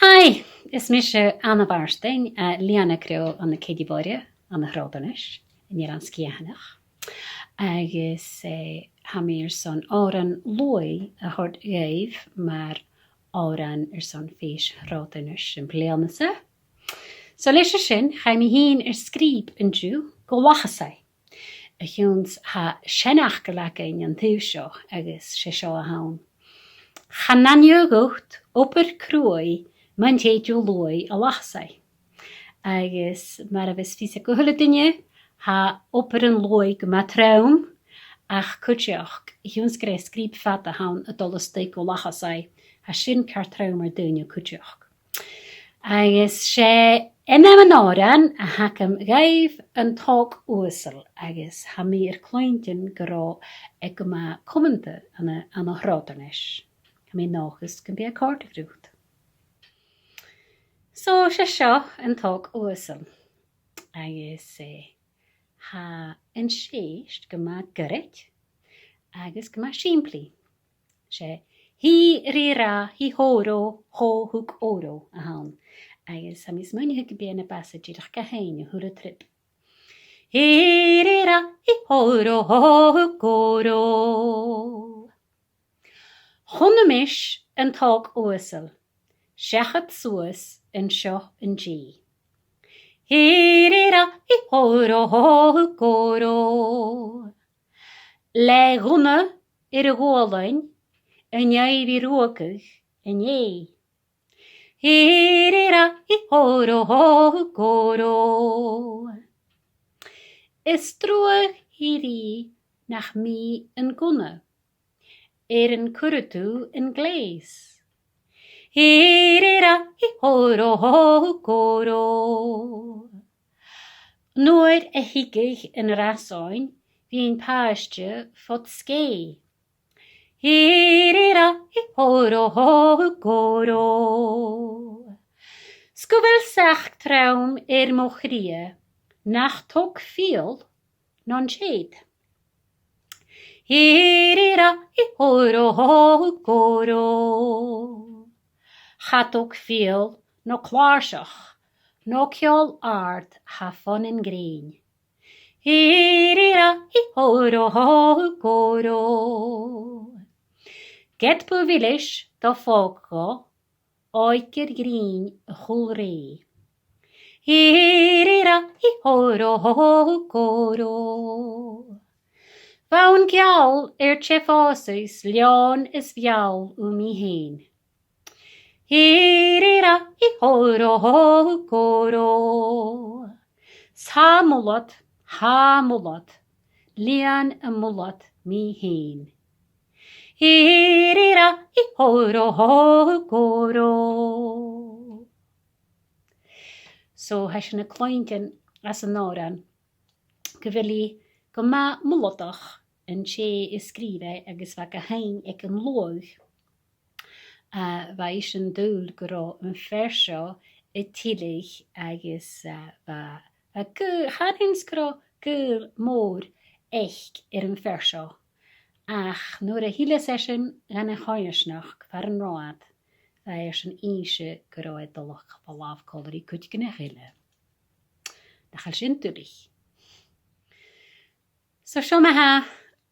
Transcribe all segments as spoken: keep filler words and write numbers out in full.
Hi, is mise Anna Mhàrtainn, eh, Lìonag Reòthte ann an Ceann a' Bhàigh, ann an Tròndairnis, an Eilean Sgitheanach. Agus, eh, tha mi airson òran luaidh a thoirt dhuibh mar òran airson fèis Thròndairnis am bliadhna-sa. So leis a sin, chaidh mi fhìn air sgrìob an-diugh gu Lachasaigh. A chionn 's tha seanfhacal againn an taobh seo agus 's e seo a th' ann. Chan aithne dhut obair cruaidh mun tèid thu luaidh a Lachasaigh. Agus mar a bhios fios aig a h-uile duine, tha obair an luaidh gu math trom, ach cuideachd, a chionn 's gur e sgrìob fada a th' ann a' dol a-staigh gu Lachasaigh, tha sin car trom air daoine cuideachd. Agus 's e ainm an òrain a th' agam dhuibh An t-Òg Uasal, agus tha mi air cluinntinn gun robh e gu math cumanta ann an, ann an Tròndairnis. Tha mi an dòchas gum bi e a' còrdadh riut. So, 's e seo An t-Òg Uasal. Agus, eh, tha an t-sèist gu math goirid agus gu math sìmplidh. 'S e hì rì rà, hì hò rò, hò thug ò rò a th' ann. Agus tha mi a' smaoineachadh gum bi e na b' fhasa dìreach ga sheinn a h-uile trip. Hì rì rà, hì hò rò, hò thug ò rò. Chunna mise an t-òg uasal seachad suas an seo an-dè. Hì rì rà, hì hò rò, hò thug ò rò. Le gunna air a ghualainn, an fheadhainn a bhith ruagadh an-dè. Hì rì rà, hì hò rò, hò thug ò rò. Is truagh, hì rì, nach mi an gunna. Air an cuireadh tu an gleus? Hì rì rà, hì hò rò, hò thug ò rò. Nuair a thigeadh an rasain, bhithinn pàiste fod sgèith. Hì rì rà, hì hò rò, hò thug ò rò. 'S gu bheil seachd trom air mo chridhe, nach tog fial nan tèid. Hì rì rà, hì hò rò, hò thug ò rò. Cha tog fial no clàrsach, no ceòl àrd tha fon an grèin. Hì rì rà, hì hò rò, hò thug ò rò. Ged bu mhilis do phòg dhomh, òigridh ghrinn a h-uile rè. Hì rì rà, hì hò rò, hò thug ò rò. Bha an geal air tè phòsaidh 's leòn is mheall thu mi fhèin. Hì rì rà, hì hò rò, hò thug ò rò. 'S tha mulad, tha mulad, lìon am mulad mi fhèin. Hì rì rà, hì hò rò, hò thug ò rò. So, tha sinn a' cluinntinn às an òran gu bheil i gu math muladach an tè a sgrìobh e agus bha ga sheinn aig an luadh. Eh, bha i sin an dùil gun robh am fear seo a' tilleadh agus, eh, bha, bha gu-, chan eil fhios gun robh gaol mòr aice air an fhear seo. Ach nuair a thilleas esan dhan a' choimhearsnachd far an robh iad, bha e airson innse gun robh e a' dol a chur a làmh còmhla ri cuideigin eile. Nach eil sin duilich? So seo ma-thà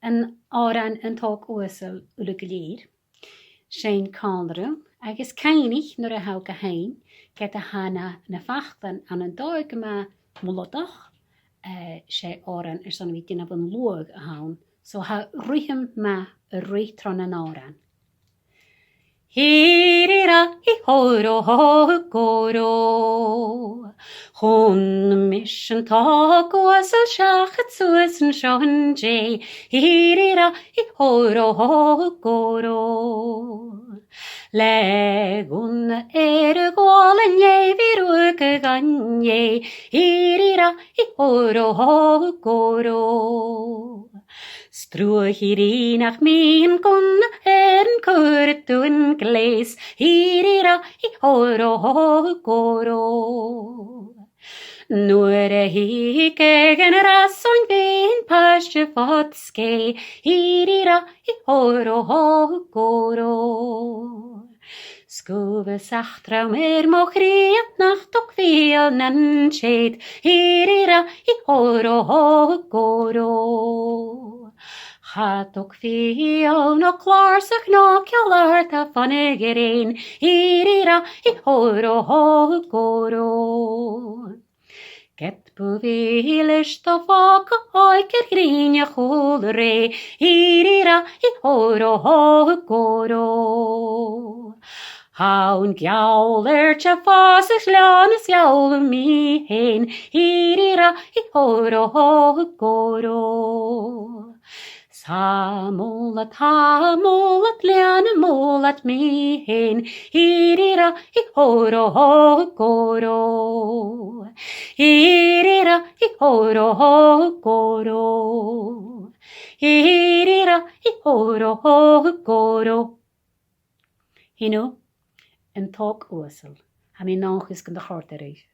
an t-òran An t-Òg Uasal uile gu lèir. Seinn còmhla rium agus cuimhnich nuair a tha thu ga sheinn, ged a tha na, na faclan ann an dòigh gu math muladach, eh, 's e òran airson a bhith a' dèanamh an luadh a th' ann. So tha ruitheam math a' ruith tron an òran. Hì rì rà, hì hò rò, hò thug ò rò. Chunna mise an t-òg uasal seachad suas an seo an-dè. Hì rì rà, hì hò rò, hò thug ò rò. Le gunna air a ghualainn e bhith ruagadh an-dè. Hì rì rà, hì hò rò, hò thug ò rò. 'S truagh, hì rì, nach mi an gunna air an cuireadh tu an gleus. Hì rì rà, hì hò rò, hò thug ò rò. Nuair a thigeadh an rasain bhithinn pàiste fod sgèith. Hì rì rà, hì hò rò, hò thug ò rò. Sguir a' seachdrom air mo chridhe nach tog fiadh nan tèid, hì-rì-ra, hì-hò-rò-hò-hù-gò-rò. Cha tog fiadh no clàrsach no ceòl àrd a' fanaidh air èigheachd, hì-rì-ra, hì-hò-rò-hò-hù-gò-rò. Ged bu mhìle 's do phòg a h-òigridh grinn a h-uile rè, hì-rì-ra, hì-hò-rò-hò-hù-gò-rò. Tha an geòla air a phòsadh leòn is geòla mi fhèin, hì-rì-ra, hì-hò-rò-hò-hù-gò-rò. 'S tha mulad, tha mulad, leanabh mulad mi fhèin, hì-rì-ra, hì-hò-rò-hò-hù-gò-rò. Hì-rì-ra, hì-hò-rò-hò-hù-gò-rò. Hì-rì-ra, hì-hò-rò-hò-hù-gò-rò. Sin an t-òg uasal. Tha mi an dòchas gun do chòrd e ribh.